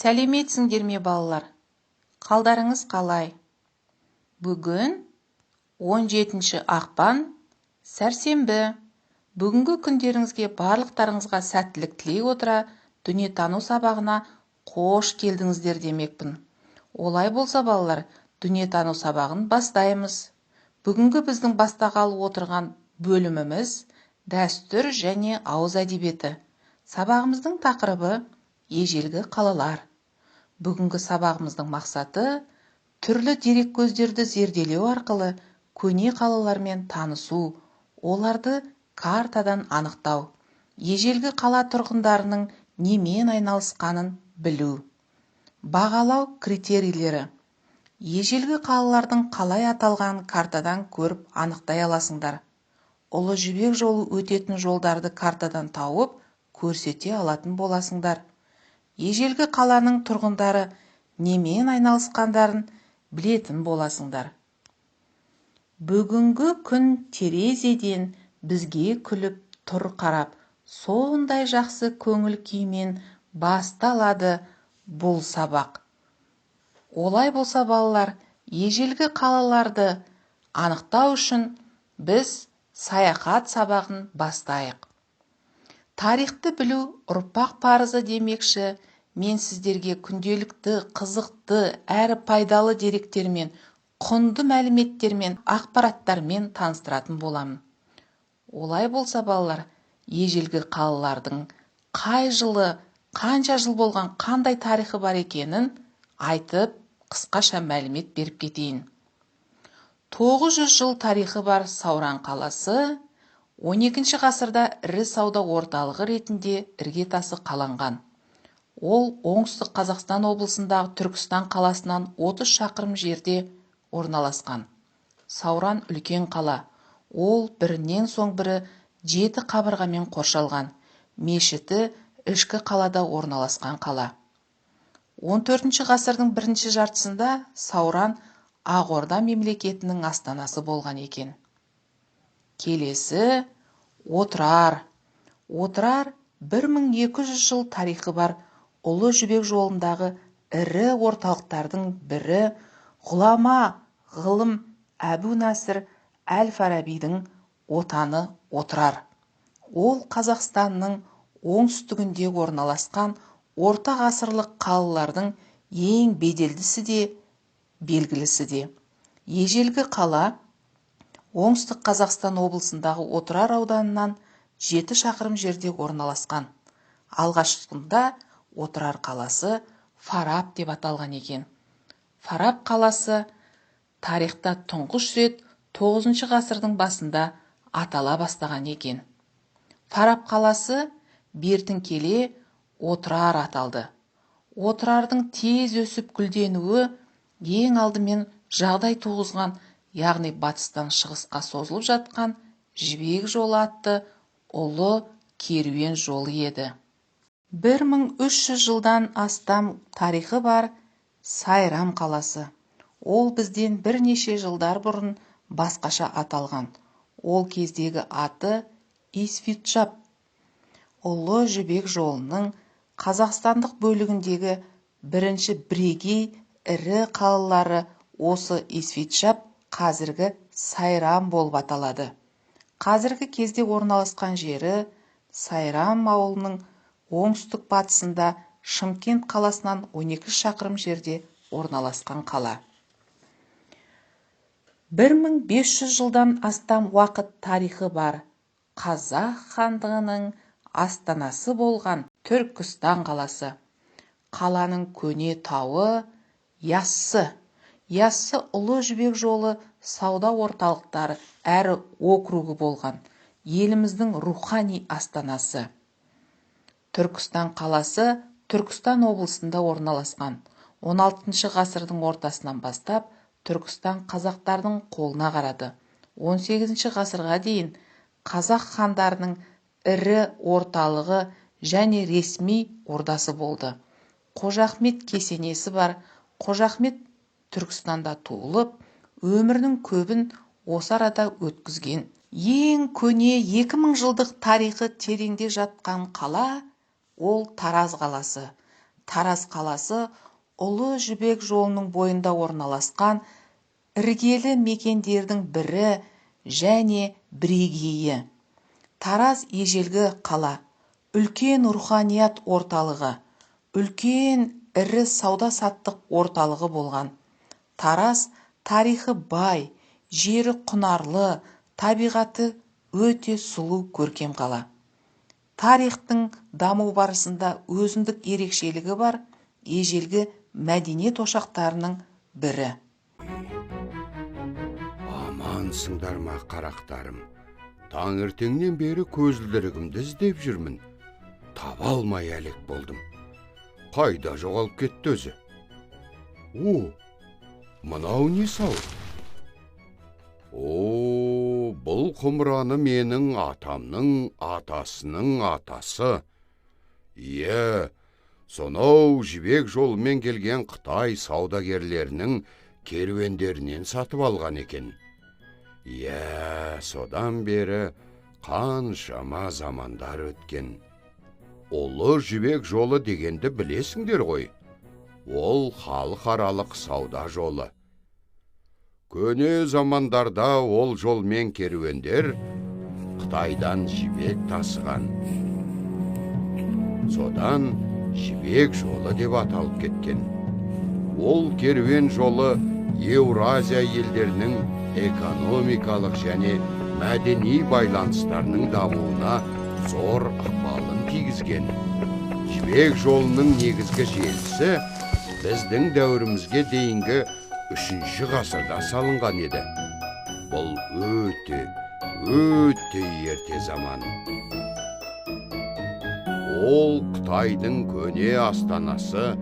Сәлеметсіңдер ме, балалар? Қалдарыңыз қалай? Бүгін 17 ақпан, сәрсенбі. Бүгінгі күндеріңізге, барлықтарыңызға сәттілік тілей отыра, дүниетану сабағына қош келдіңіздер демекпін. Олай болса, балалар, дүниетану сабағын бастаймыз. Бүгінгі біздің бастағалы отырған бөліміміз – дәстүр және ауыз әдебиеті. Сабағымыздың тақырыбы – ежелгі қалалар. Бүгінгі сабағымыздың мақсаты – түрлі дереккөздерді зерделеу арқылы көне қалалармен танысу, оларды картадан анықтау, ежелгі қала тұрғындарының немен айналысқанын білу. Бағалау критерийлері: ежелгі қалалардың қалай аталғанын картадан көріп анықтай аласыңдар. Ұлы Жібек жолы өтетін жолдарды картадан тауып көрсете алатын боласыңдар. Ежелгі қаланың тұрғындары немен айналысқандарын білетін боласыңдар. Бүгінгі күн терезеден бізге күліп тұр қарап, сондай жақсы көңіл күймен басталады бұл сабақ. Олай болса, балалар, ежелгі қалаларды анықтау үшін біз саяхат сабағын бастайық. Тарихты білу – ұрпақ парызы демекші, мен сіздерге күнделікті қызықты әрі пайдалы деректермен, құнды мәліметтермен, ақпараттармен таныстыратын боламын. Олай болса, балалар, ежелгі қалалардың қай жылы, қанша жыл болған, қандай тарихы бар екенін айтып, қысқаша мәлімет беріп кетейін. 900 жыл тарихы бар Сауран қаласы 12 ғасырда ірі сауда орталығы ретінде іргетасы қаланған. Ол Оңтүстік Қазақстан облысындағы Түркістан қаласынан 30 шақырым жерде орналасқан. Сауран – үлкен қала. Ол бірінен соң бірі жеті қабырғамен қоршалған, мешіті ішкі қалада орналасқан қала. 14 ғасырдың бірінші жартысында Сауран Ақ Орда мемлекетінің астанасы болған екен. Келесі – Отырар. Отырар – 1200 жыл тарихы бар Ұлы Жібек жолындағы ірі орталықтардың бірі, ғұлама ғылым Әбу Насыр әл-Фарабидің отаны Отырар. Ол Қазақстанның оңтүстігінде орналасқан орта ғасырлық қалалардың ең беделдісі де, белгілісі де. Ежелгі қала Оңтүстік Қазақстан облысындағы Отырар ауданынан 7 шақырым жерде орналасқан. Алғашқында Отырар қаласы Фараб деп аталған екен. Фараб қаласы тарихта тұңғыш рет 9 ғасырдың басында атала бастаған екен. Фараб қаласы бертін келе Отырар аталды. Отырардың тез өсіп гүлденуі ең алдымен жағдай туғызған, яғни батыстан шығысқа созылып жатқан Жібек жолы атты ұлы керуен жолы еді. 1300 жылдан астам тарихы бар Сайрам қаласы. Ол бізден бірнеше жылдар бұрын басқаша аталған. Ол кездегі аты – Исфиджаб. Ұлы Жібек жолының қазақстандық бөлігіндегі бірінші бірегей ірі қалалары осы Исфиджаб, қазіргі Сайрам болып аталады. Қазіргі кезде орналасқан жері – Сайрам ауылының оңтүстік батысында, Шымкент қаласынан 12 шақырым жерде орналасқан қала. 1500 жылдан астам уақыт тарихы бар Қазақ хандығының астанасы болған Түркістан қаласы. Қаланың көне тауы – Яссы. Яссы Ұлы Жібек жолы сауда орталықтары әрі округі болған еліміздің рухани астанасы. Түркістан қаласы Түркістан облысында орналасқан. 16 ғасырдың ортасынан бастап Түркістан қазақтардың қолына қарады. 18 ғасырға дейін қазақ хандарының ірі орталығы және ресми ордасы болды. Қожа Ахмет кесенесі бар. Қожа Ахмет Түркістанда туылып, өмірінің көбін осы арада өткізген. Ең көне, 2000 жылдық тарихы тереңде жатқан қала – ол Тараз қаласы. Тараз қаласы Ұлы Жібек жолының бойында орналасқан іргелі мекендердің бірі және бірегейі. Тараз ежелгі қала, үлкен руханият орталығы, үлкен ірі сауда-саттық орталығы болған. Тараз тарихы бай, жері құнарлы, табиғаты өте сұлу көркем қала. Тарихтың даму барысында өзіндік ерекшелігі бар ежелгі мәдениет ошақтарының бірі. Амансыңдар ма, қарақтарым? Таңертеңнен бері көзілдірігімді іздеп жүрмін. Таба алмай әлек болдым. Қайда жоғалып кетті өзі? О, мынау не сауыт? О, бұл құмыраны менің атамның атасының атасы. Ие, сонау Жібек жолымен келген Қытай саудагерлерінің керуендерінен сатып алған екен. Иә, содан бері қаншама замандар өткен. Ұлы Жібек жолы дегенді білесіңдер ғой. Ол халықаралық сауда жолы. Көне замандарда ол жолмен керуендер Қытайдан жібек тасыған. Содан Жібек жолы деп аталып кеткен. Ол керуен жолы Еуразия елдерінің экономикалық және мәдени байланыстарының дамуына зор ықпалын тигізген. Жібек жолының негізгі желісі біздің дәуірімізге дейінгі 3-ші ғасырда салынған еді. Бұл өте, өте ерте заман. Ол Қытайдың көне астанасы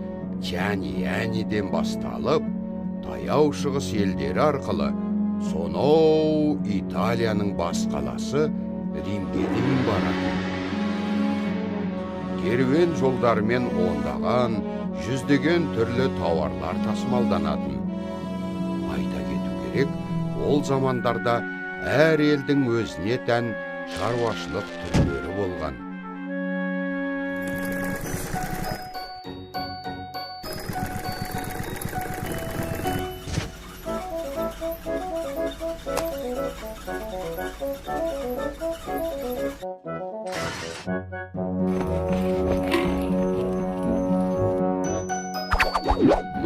Тяньаньден басталып, Таяу Шығыс елдері арқылы сонау Италияның бас қаласы Римге дейін баратын. Керуен жолдарымен ондаған, жүздеген түрлі тауарлар тасымалданатын. Айта кету керек, ол замандарда әр елдің өзіне тән шаруашылық түрлері болған.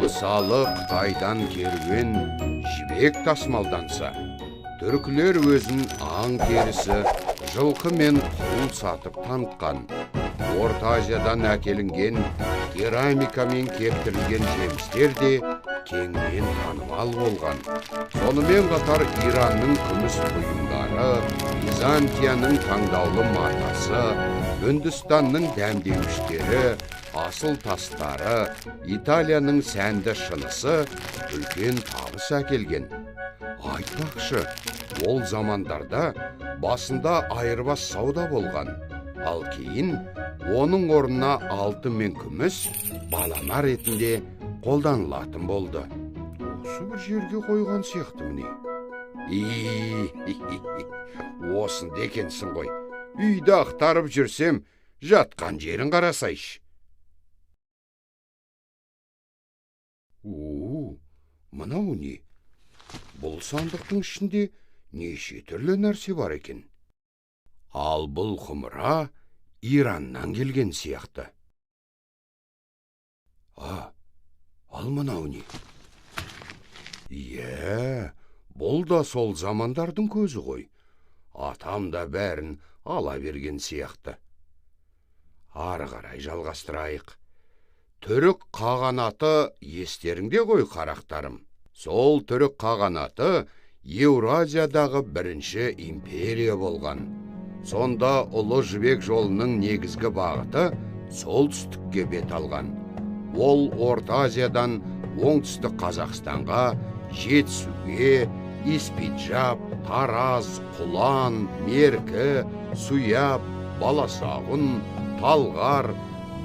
Мысалы, Қытайдан керуен жібек тасымалданса, түркілер өзін аң терісі, жылқы мен құл сатып танытқан. Орта Азиядан әкелінген керамика мен кептірілген жемістер де кеңінен танымал болған. Сонымен қатар Иранның күміс бұйымдары, Византияның таңдаулы матасы, Үндістанның дәмдеуіштері, асыл тастары, Италияның сәнді шынысы үлкен табыс әкелген. Айтпақшы, ол замандарда басында айырбас сауда болған, ал кейін оның орнына алтын мен күміс балама ретінде қолданылатын болды. Осы бір жерге қойған сияқты міне. Осында екенсің ғой. Үйді ақтарып жүрсем, жатқан жерін қарасайшы. О, мынау не? Бұл сандықтың ішінде неше түрлі нәрсе бар екен. Ал бұл құмыра Ираннан келген сияқты. А, ал мынау не? Иә, бұл да сол замандардың көзі ғой. Атам да бәрін ала берген сияқты. Ары қарай жалғастырайық. Түрік қағанаты естеріңде ғой, қарақтарым. Сол түрік қағанаты Еуразиядағы бірінші империя болған. Сонда Ұлы Жібек жолының негізгі бағыты солтүстікке бет алған. Ол Орта Азиядан оңтүстік Қазақстанға, Жетісуге, Испиджап, Тараз, Құлан, Меркі, Суяб, Баласағұн, Талғар,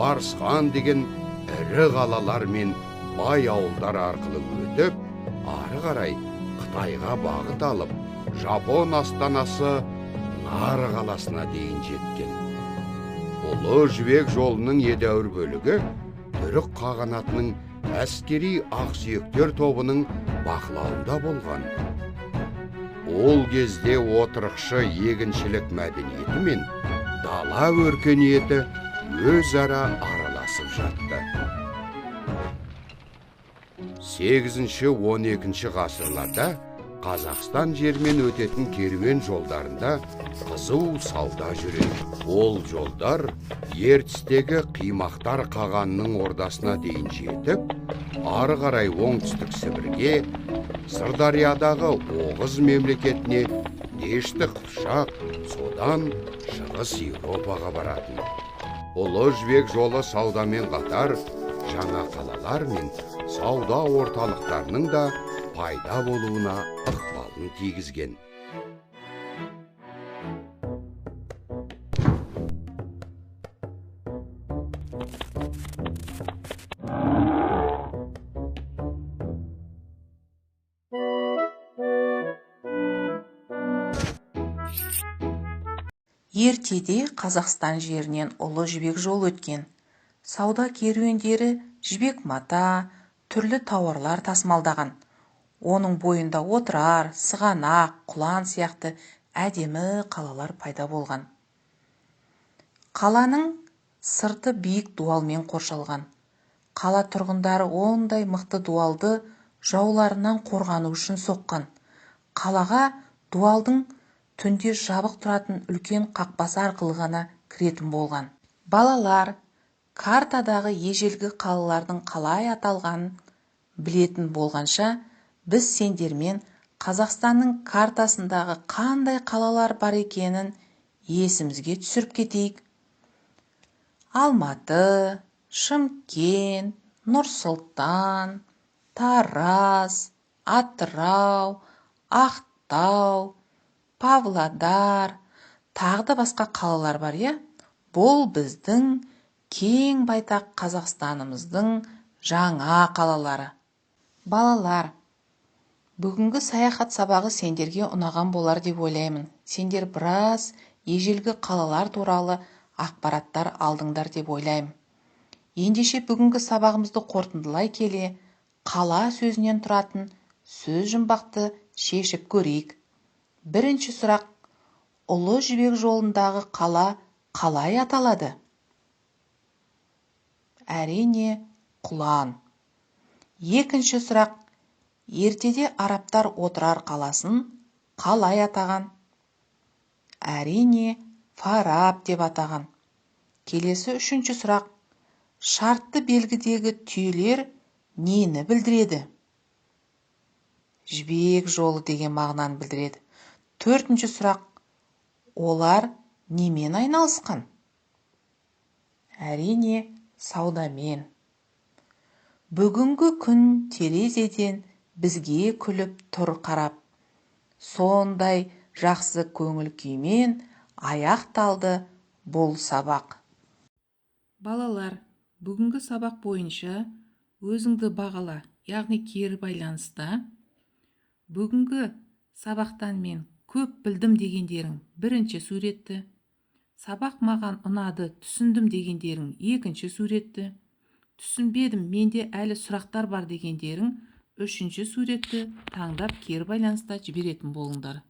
Барысхан деген ірі қалалар мен бай ауылдар арқылы өтіп, ары қарай Қытайға бағыт алып, Жапон астанасы Нара қаласына дейін жеткен. Ұлы Жібек жолының едәуір бөлігі Түрік қағанатының әскери ақсүйектер тобының бақылауында болған. Ол кезде отырықшы егіншілік мәдениеті мен дала өркениеті өзара араласып жатты. 8-12 ғасырларда Қазақстан жерімен өтетін керуен жолдарында қызу сауда жүреді. Ол жолдар Ертістегі Қимақтар қағанының ордасына дейін жетіп, ары қарай оңтүстік Сібірге, Сырдариядағы Оғыз мемлекетіне, Дешті Қыпшақ, содан Шығыс Еуропаға баратын. Ұлы Жібек жолы саудамен қатар жаңа қалалар мен сауда орталықтарының да пайда болуына ықпалын тигізген. Ертеде Қазақстан жерінен Ұлы Жібек жолы өткен. Сауда керуендері жібек мата, түрлі тауарлар тасымалдаған. Оның бойында Отырар, Сығанақ, Құлан сияқты әдемі қалалар пайда болған. Қаланың сырты биік дуалмен қоршалған. Қала тұрғындары ондай мықты дуалды жауларынан қорғану үшін соққан. Қалаға дуалдың түнде жабық тұратын үлкен қақпасы арқылы ғана кіретін болған. Балалар картадағы ежелгі қалалардың қалай аталғанын білетін болғанша, біз сендермен Қазақстанның картасындағы қандай қалалар бар екенін есімізге түсіріп кетейік. Алматы, Шымкент, Нұр-Сұлтан, Тараз, Атырау, Ақтау, Павлодар, тағы да басқа қалалар бар, иә? Бұл біздің кең байтақ Қазақстанымыздың жаңа қалалары. Балалар, бүгінгі саяхат сабағы сендерге ұнаған болар деп ойлаймын. Сендер біраз ежелгі қалалар туралы ақпараттар алдыңдар деп ойлаймын. Ендеше бүгінгі сабағымызды қорытындылай келе, қала сөзінен тұратын сөз жұмбақты шешіп көрейік. Бірінші сұрақ, Ұлы Жібек жолындағы қала қалай аталады? Әрине, Құлан. Екінші сұрақ, ертеде арабтар Отырар қаласын қалай атаған? Әрине, Фараб деп атаған. Келесі үшінші сұрақ, шартты белгідегі түйелер нені білдіреді? Жібек жолы деген мағынаны білдіреді. Төртінші сұрақ, олар немен айналысқан? Әрине, саудамен. Бүгінгі күн терезеден бізге күліп тұр қарап. Сондай жақсы көңіл күймен аяқталды бұл сабақ. Балалар, бүгінгі сабақ бойынша өзіңді бағала, яғни кері байланыста. Бүгінгі сабақтан мен көп білдім дегендерің бірінші суретті, сабақ маған ұнады, түсіндім дегендерің екінші суретті, түсінбедім, менде әлі сұрақтар бар дегендерің үшінші суретті таңдап кері байланыста жіберетін болыңдар.